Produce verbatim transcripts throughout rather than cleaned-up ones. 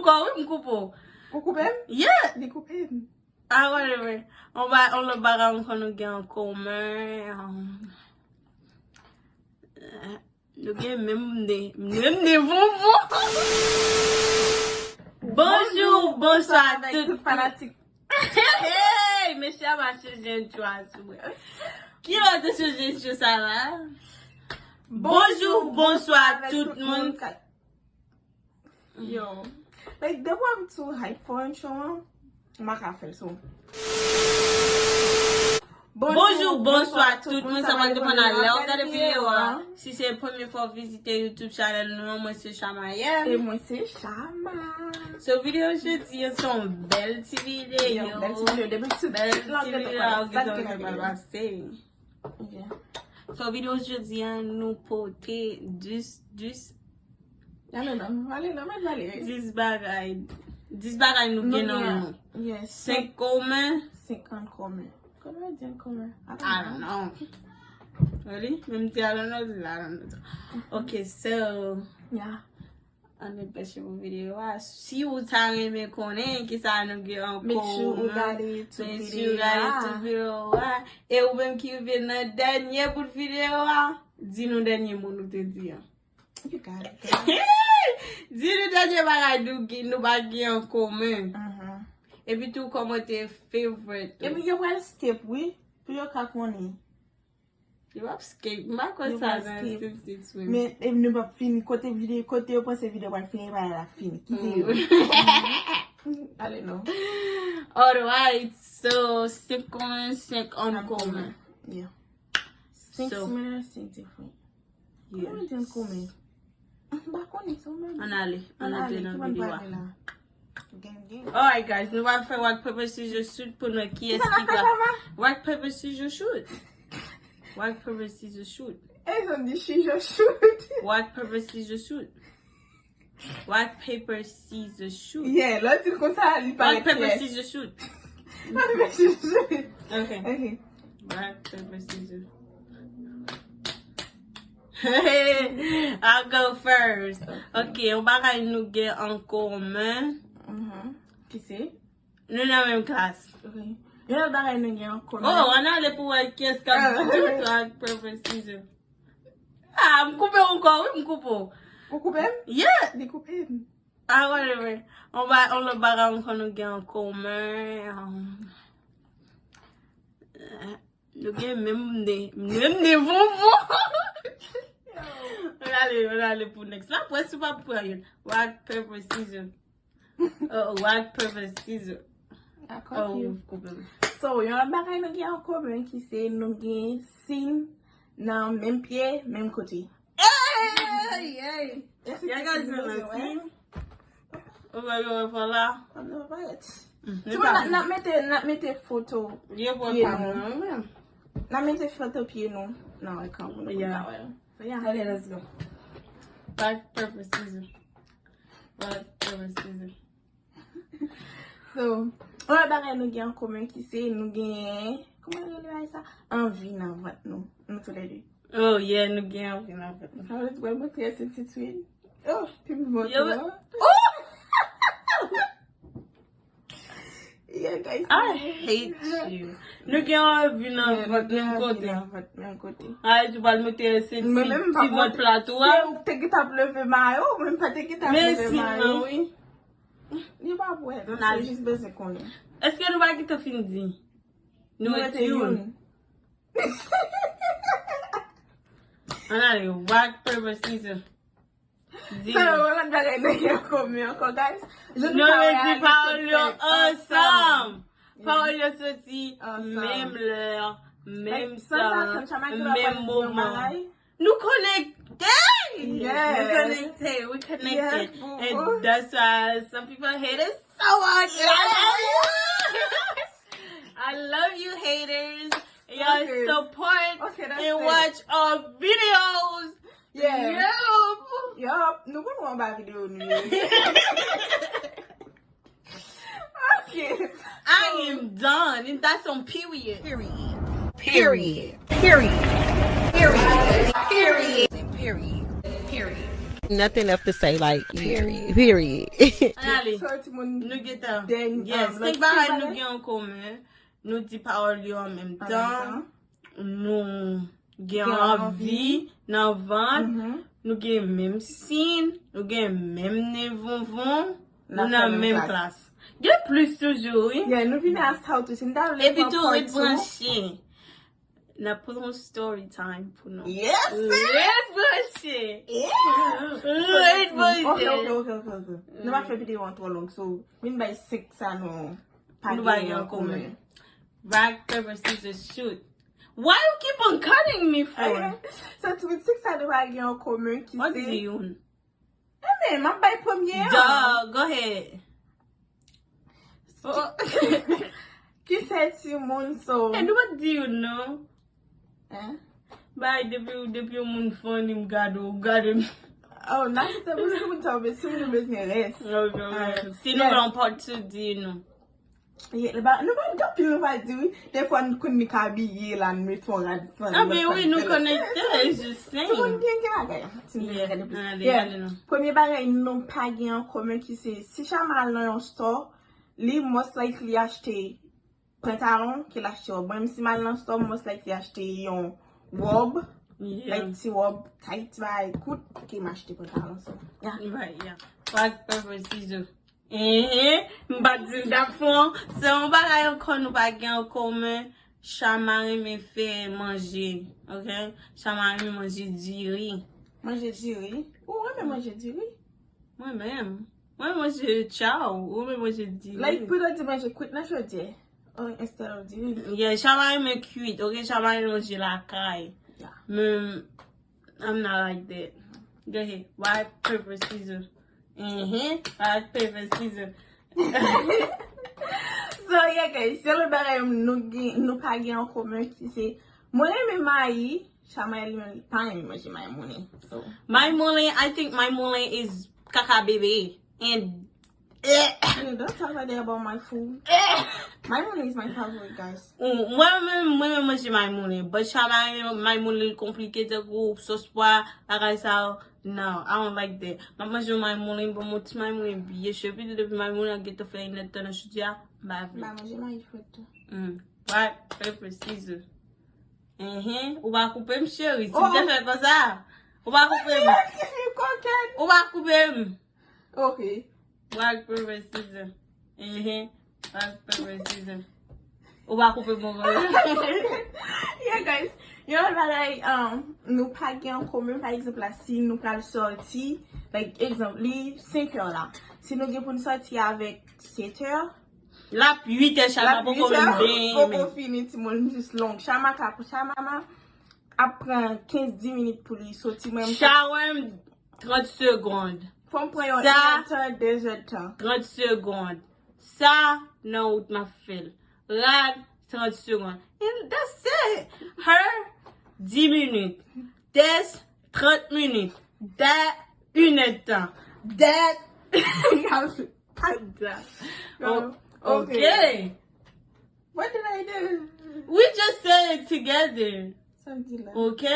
Kò, wi, m koupe w. Ou koupe m? Yeah. Li koupe m. Ah, whatever. On ba, on lòt bagay ankò nou gen an komen. Um, nou gen menm de, menm de bonbon. Bonjou, bonswa tout fanatik. Hey, mesye a mache jen chwa sou mwen. Ki lòt sou jen chwa sa la? Bonjou, bonswa tout moun. Yo. Like, depi w ap too hype for intro an, m pa ka fè l, so. Bonjou, bonswa tout moun, sa pral depann a lè w gade videyo a. Si se premye fwa w vizite YouTube channel nou an, mwen se Chamayen. E mwen se Chama. So, videyo jodi an se yon bèl ti videyo. Yon bèl ti videyo. Depi ti, bèl ti videyo a, ou gentan wè sa k pral pase. Ok. So, videyo jodi an, nou pote dis, dis, ale non, ale non, mèt pale. Dis bagay. Dis bagay nou gen nan nou. Yes. Senk komen. Senk an komen. Komen di an komen? I don't know. Really? Menm ti I don't know, I don't know. Ok, so. Yeah. Ann ret branche pou videyo a. Si ou ta renmen konnen kisa nou gen an komen, make sure ou gade tout videyo a. Make sure ou gade tout videyo a. E ou menm ki rive nan dènye bout videyo a, di nou dènye mo nou te di an. You got it, girl. Di nou dènye bagay nou gen, nou pa gen an komen. Mhm. Epi tou kòmante favorite. Epi yo pral skip, wi, pou yo ka konnen. Yo ap skip. M pa kwè sa nan sixty-six. Men, e, nou p ap fini. Kote videyo, kote yo panse videyo pral fini, e pa la fini. Kite yo. Ale non. Alright, so, senk komen, senk an komen. Yeah. Senk similar, senk different. Kòman di an komen? M pa konnen sa menm. Ann ale, ann ale nan videyo a. Alright, guys, nou va fè rock, paper, scissors, shoot pou nou wè kiyès ki ka. Rock, paper, scissors, shoot. Rock, paper, scissors, shoot. E, sa di scissors, shoot. Rock, paper, scissors, shoot. Rock, paper, scissors, shoot. Yeah, lè w di l konsa, li parèt klè. Rock, paper, scissors, shoot. Rock, paper, scissors, shoot. Ok. Ok. Rock, paper, scissors. I'll go first. Ok, yon bagay nou gen an komen. Mhm. Ki se? Nou nan menm klas. Ok. Yon lòt bagay nou gen an komen. Oh, ann ale pou wè kiyès k ap di rock, paper, scissors. Ah, m koupe w ankò, wi, m koupe w. Ou koupe m? Yeah. Li koupe m. Ah, whatever. On ba, on lòt bagay ankò nou gen an komen. Um, nou gen menm de, menm de bonbon. Ann ale, ann ale pou next. M ap wè si w pa pran youn. Rock, paper, scissors. Oh, rock, paper, scissors. Dakò, oh, ok. Koupe m. So, yon lòt bagay nou gen an komen ki se nou gen siy nan menm pye, menm kote. Hey! Hey! Y'all guys remember that scene? Ou wè yo wè pa la? N ap mete, n ap mete foto pye nou. N ap mete foto pye nou nan ekran pou nou ka wè l. So, yeah. Ok, let's go. Rock, paper, scissors. Rock, paper, scissors. So, yon lòt bagay nou gen an komen ki se nou gen, kòman yo rele bagay sa? Anvi nan vant nou. Nou toulède. Oh, yeah, nou gen anvi nan vant nou. Sa vle di w pral montre se titwil. Oh, pi m vant nou. Oh! Yeah, guys. I hate you. Nou gen anvi nan vant menm kote. Nan vant menm kote. Ay, ou pral montre se ti, ti vant plat ou a. Si ou te gentan ap leve mayo, mwen pa te gentan ap leve mayo. Men si, wi. Li pa bwè, nou jis bezwen konnen. Èske nou pa gentan fin di? Nou rete youn. Ann ale, rock, paper, scissors. Di. So, yon lòt bagay nou gen an komen ankò, guys. Nou mete pawòl yo ansanm. Pawòl yo soti menm lè, menm tan, menm moman. Nou konekte! Yes. Nou konekte. We connected. Yes, boo. And that's why some people hate us so much. Yes. I love you. I love you, haters. Y'all support and watch our videos. Yeah. Yup. Yup. Nou konn wè anba videyo nou yo. Ok. I am done. And that's on period. Period. Period. Period. Period. Period. Period. Nothing left to say, like, period. Period. Ann ale. So, timoun, nou gentan. Yes, senk bagay nou gen an komen. Nou di pawòl yo an menm tan. Nou gen anvi nan vant. Nou gen menm siy. Nou gen menm nen vonvon. Nou nan menm klas. Gen plis toujou, wi. Yeah, nou vin a South tou. Si nou ta vle pran part two. Epi tou, ret branche. N ap pote yon story time pou nou. Yes, sir. Ret branche. Yeah. Ret branche. Ok, ok, ok, ok, ok. Nou pa fè videyo an twò long, so, vin bay senk sa nou pa gen an komen. Rock, paper, scissors, shoot. Why you keep on cutting me for? Ok. So, timoun, senk sa nou pa gen an komen ki se. What do you Ebyen, m ap bay premye an. Duh, go ahead. Oh. Ki se timoun so? Eh, nou pa t di youn non. Hein? Bay, depi, depi yon moun funny, m gade w, gade m. Oh, n a kite pou si moun sa, si moun bezwen rès. Ok, ok. Si nou gen yon part two, di nou. Yeah, nou pa gen anpil nou pa di wi. Defwa n konn li ka abiye la, n met yon rad fann. Ah, ben wi, nou konekte, it's just saying. Timoun gen gen bagay. Timoun gen gen bagay. Yeah. Premye bagay nou pa gen an komen ki se, si Chama al nan yon store, li most likely achte pantalon ke l achte wòb. Mwen menm si m al nan store, most likely achte yon wòb. Yeah. Like ti wòb tight, ti bagay kout, ke m achte pantalon. So, yeah. Right, yeah. Rock, paper, scissors. Enhen, m pa t di m t ap fè w. Se yon bagay ankò nou pa gen an komen. Chama renmen fè manje, ok? Chama renmen manje diri. Manje diri? Ou renmen manje diri? Mwen menm. Mwen manje chow, ou renmen manje diri. Like, plito di manje kwit nan chodyè. Oh, instead of diri. Yeah, Chama renmen kwit, ok? Chama renmen manje lakay. Yeah. Men, I'm not like that. Go ahead. Rock, paper, scissors. Mhm. Rock, paper, scissors. So, yeah, guys, se lòt bagay nou gen, nou pa gen an komen ki se, mwen renmen mayi, Chama li menm li pa renmen manje mayi moulen. So. Mayi moulen, I think mayi moulen is kaka bebe. And Eh. Hey, don't talk like that about my food. Eh. Mayi moulen is my favorite, guys. Mwen menm, mwen menm manje mayi moulen. But Chama, mayi moulen li konplike tankou sòs pwa, bagay sa yo. No, I don't like that. M ap manje mayi moulen, ban m yon ti mayi moulen byen cho. Epi depi mayi moulen an gentan fè inèdtan nan chodyè a, m pa vle. M pa manje mayi frèt tou. Mm. Rock, paper, scissors. Mhm. Ou pa koupe m, cheri. Si m te fè konsa, ou pa koupe m. Ou pa koupe m. Ok. Rock, paper, scissors. Mhm. Rock, paper, scissors. Ou pa koupe m ankò. Yeah, guys. Yon lòt bagay, um, nou pa gen an komen, pa egzanp la, si nou pral sòti, like, egzanp, li senk è la. Si nou gen pou n sòti avèk sèt è, l ap uit è, Chama poko menm benyen. Poko fini, timoun, jis long. Chama ka, Chama ap pran kenz, dis minit pou li soti, mwen. Shower m, trant segonn. Fò m pran yon inèdtan, dezèdtan. Trant segonn. Sa, nan wout m ap fè l. Rad, trant segonn. And that's it. Her, dis minit. This, trant minit. That, inèdtan. That, pa dat. Oh, ok. What did I do? We just said it together. Sa m di la. Ok.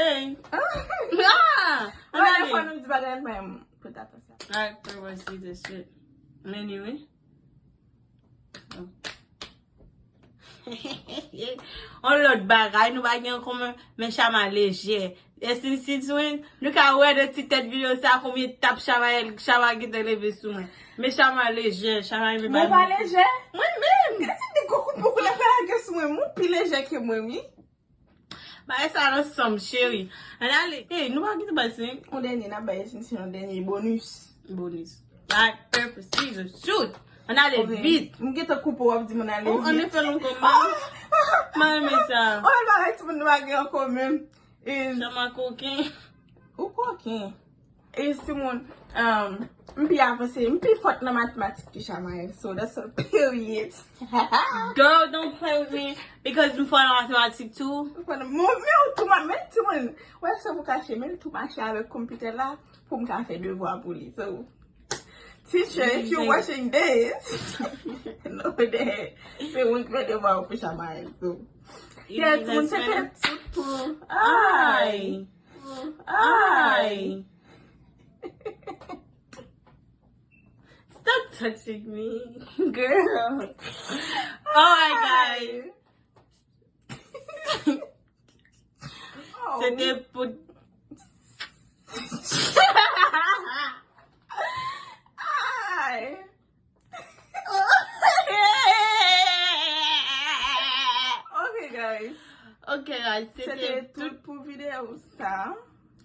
Ah! Ann ale. Fò nou di bagay menm. Put that aside. Alright, pray was Jesus shit. Anyway. On lòt bagay, nou pa gen an komen, men Chama lejè. Esin Sidwin, nou ka wè nan ti tèt videyo sa konbyen tap Chama, Chama gentan leve sou mwen. Men Chama lejè, Chama renmen bay. Mwen pa lejè? Mwen menm. Gade ti gwo kout poko la fè lage sou mwen. Mwen pi lejè ke mwen, wi. Bagay sa nan sanm, cheri. Ann ale. Hey, nou pa kite bay senk. Yon dènye, n ap bay Esin, se yon dènye bonus. Bonus. Rock, paper, scissors, shoot. Ann ale vit. M gentan koupe w ap di m ann ale vit. Oh, ann efè long kòman. Mwen renmen sa. Oh, bagay timoun nou pa gen an komen. Chama koken. Ou koken. E timoun, um, m pi avanse, m pi fòt nan matematik ke Chamael. So, that's a period. Girl, don't play with me, because m fò nan matematik tou. M fò nan, men, men ou tou, men timoun, wè sa pou kache, men tou mache avèk konpitè la pou m ka fè devwa pou li. So, teacher, if you watching this, know that se mwen ki fè devwa pou Chamael. So, yeah, timoun, se te tout pou, ay. Ay. Stop touching me, girl. Alright, guys. Oh. Se te pou. Ay. Ok, guys. Ok, guys, se Se te te tout. Tout pou videyo sa.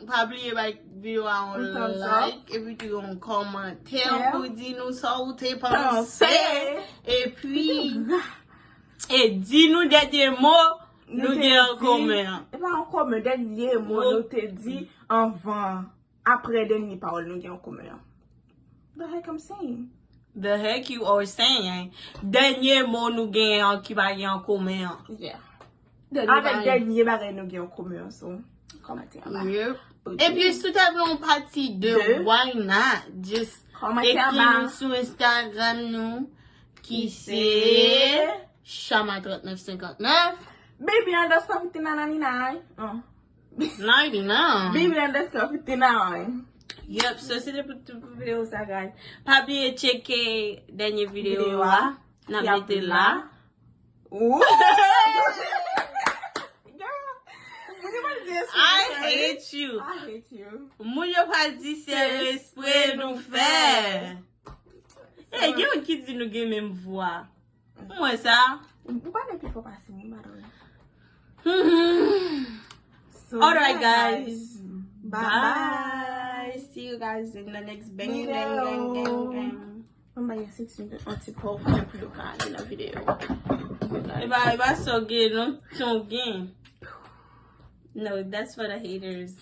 Pa bliye bay videyo a yon Yon thumbs up. Like, epi tou yon kòmantè Yeah. pou di nou sa ou te Panse. panse. Epi, e di nou dènye mo nou gen an komen an. E pa an komen, dènye mo Mo. Nou te di anvan, apre dènye pawòl nou gen an komen an. The heck I'm saying? The heck you are saying? Dènye mo nou gen an ki pa gen an komen an. Yeah. Dènye Avèk bagay. Dènye bagay nou gen an komen an, so. Kòmantè anba. Yep. Ok. Epi si w ta vle yon pati de, De. Why not? Just Kòmantè ekri anba. Nou sou Instagram nou ki Ki se se Shama trant nèf senkant nèf. Baby underscore fifteen nine nine. Oh. Ninety nine. Baby underscore fifteen nine. Yep, so se te pou tout pou videyo sa, guys. Pa bliye tcheke dènye videyo Videyo a. a. N ap Y ap mete la. la. Ooh. Girl, moun yo pral di I hate you. I hate you. Moun yo pral di se Se respre nou fè. E gen yon ki di nou gen menm vwa. Mwen sa. Ou pale pi fò pase mwen, ba dòmi. Hmm. So, Alright, yeah, guys. Bye bye. See you guys in the next bang, bang, bang, bang, bang. Mwen ba yon senti yon ti pòv pou yo ka ale nan videyo. E ba, e ba sa w gen, non, sa w gen. No, that's for the haters.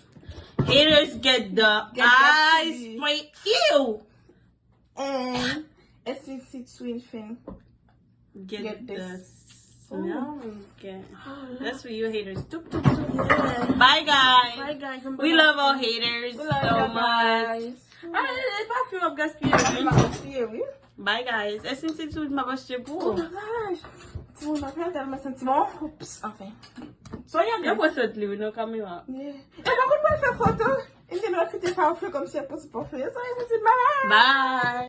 Haters get the Get that eyes tea. Spray. Ew. And S C C twin fin. Get, Get the this. smell. Okay. That's for you haters. Tup, tup, tup. Yeah. Bye, guys. Bye, guys. We love our haters We love so you much. Guys. Ay, pa fin ap gaspiye. Mwen pa gaspiye, wi. Bye, guys. S C C twin m ap achte pou Oh ou. My gosh. Ti moun pa fè tèlman santi bon. Oops, anfen. Sonya Yo pran sot li, wi, nan kamera. Yeah. E pa konn mwen fè foto. E se nou kite pa fè kòmsi e posib pa fè. Sonya santi bye. Bye.